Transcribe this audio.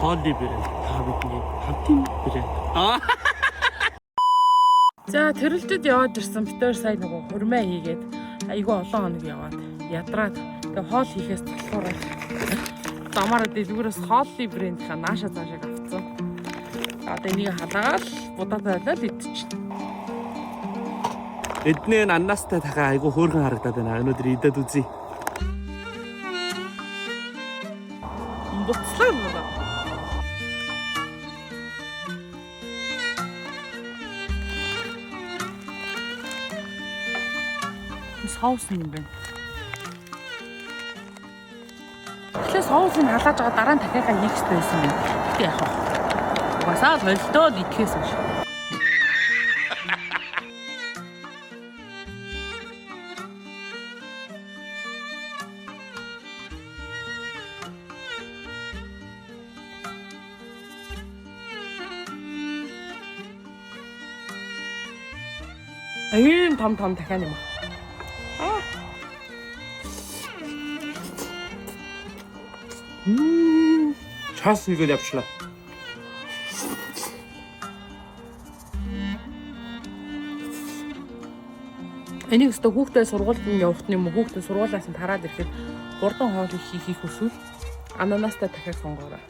Хоолны брэнд та бидний хамтын брэнд. Аа. За, тэрэлтэд яваад ирсэн битээр сая нөгөө хурмаа хийгээд айгүй олон хоног яваад ядраад тэгээ хоол хийхээс залхуураад замаараа дэлгүүрээс хоолны брэндийнхаа нааша цаашааг авцсан. Одоо энийг халаагаал будаатай байлаа л идчихнэ. Эдний энэ ананастай дахиад айгүй хөөрхөн харагдаад байна. Өнөөдөр идээд үзье. Буцлаа юм. Соус юм байна. Тэгэхээр соусыг халааж байгаа дараа нь дахиад хийх хэрэгтэй байсан юм. Гэхдээ яах вэ? Угаасаа л холдоод идэхээс биш. Ийм том том дахиад юм. Час хийгээд явчлаа. Энийг өстө хүүхдээ сургуульд нь явахт юм уу хүүхдээ сургуулиас нь тараад ирэхэд хурдан хоол хийхийг хүсвэл ананастай дахиад сонгоорой.